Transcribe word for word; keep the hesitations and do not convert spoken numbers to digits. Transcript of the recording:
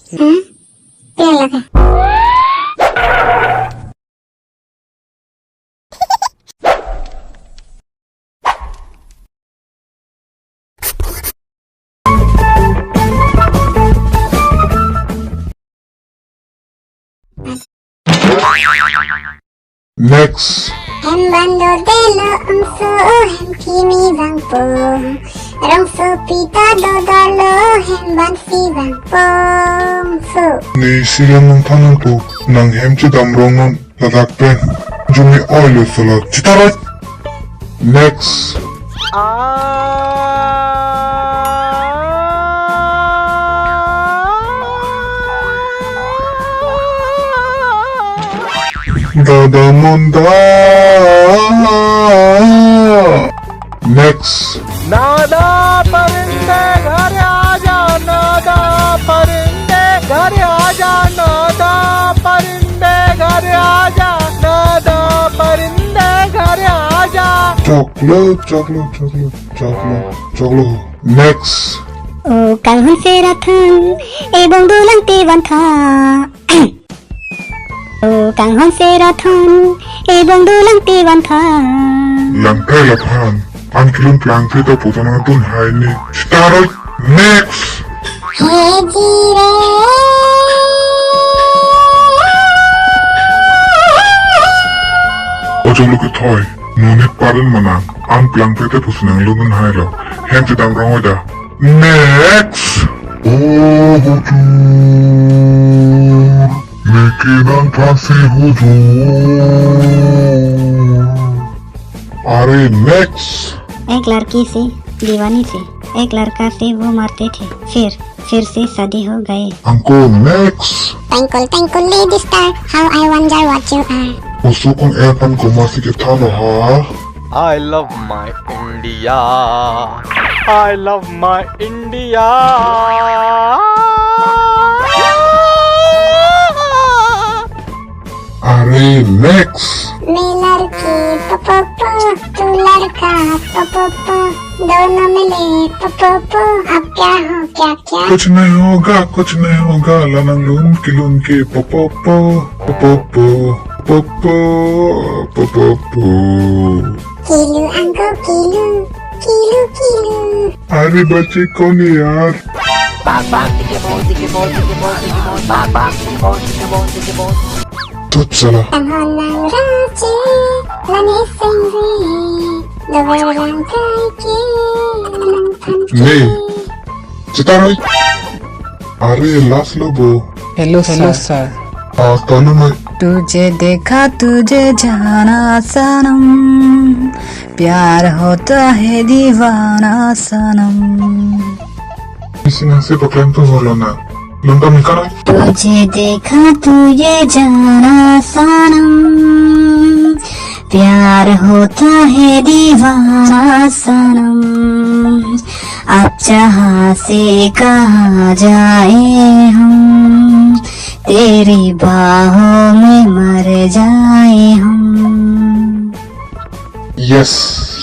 Hmm? Piang lake. Next. Hem ban dodelo ongso, hem kimi vangpo. Rongsopi ta dodolo, hem ban si vangpo ongso. Ne isi alam nangthan nangpo, nang hem chedam rong non, ladak pen jumi oilo solo. Chita roi. Next. Dada Monda. Next. Nada parinde ghar aaja, nada parinde ghar aaja, nada parinde ghar aaja, nada parinde ghar aaja. Choklo, choklo, choklo, choklo, choklo. Next. O kanghon sera than, ebong dolang te van tha. O kanghon sera than, ebong dolang te van tha. Langkai laphan, an kelun plangphe ta putan nangdun hai ne. Chita roi. Next. He jire. Ojong lo kethoi, monit parin manang, an plangphe te pusi nanglun hailo. Hem chedam rong oida. Next. O hujur, neke nangphan si hujur. Are next. एक लड़की से दीवानी थे, एक लड़का से वो मारते थे, फिर, फिर से शादी हो गए। Anko next. Twinkle, twinkle, little star, how I wonder what you are. Oso kong-er aphan komatsi kethan lo ha? I love my India. I love my India. Are next. मैं लड़की पो पो पो, तू लड़का पो पो पो, दोनों मिले पो पो पो, अब क्या हो क्या क्या। कुछ नहीं होगा, कुछ नहीं होगा, la nanglun kelun ke papa, papa, papa, papa. Kilu angko kilu, kilu kilu. Are bache koni yaar. Bang bang tiki bong tiki bong tiki bong tiki bong, bang bang tiki bong tiki bong tiki bong. Tut sala. Tanghon nangrache, lane sengre, dover rang kai ke, nangphan ke. Ne. Chita roi. Are last lo bo. Hello, hello, sir. Ah, tolu mai. तुझे देखा तुझे जाना सनम, प्यार होता है दीवाना सनम। Isi nangsi paklem tu holo na. Longkam ikan ai. तुझे देखा तुझे जाना सनम, प्यार होता है दीवाना सनम, अब जहाँ से कहाँ जाए हम, तेरी बाहों में मर जाए हम। Yes.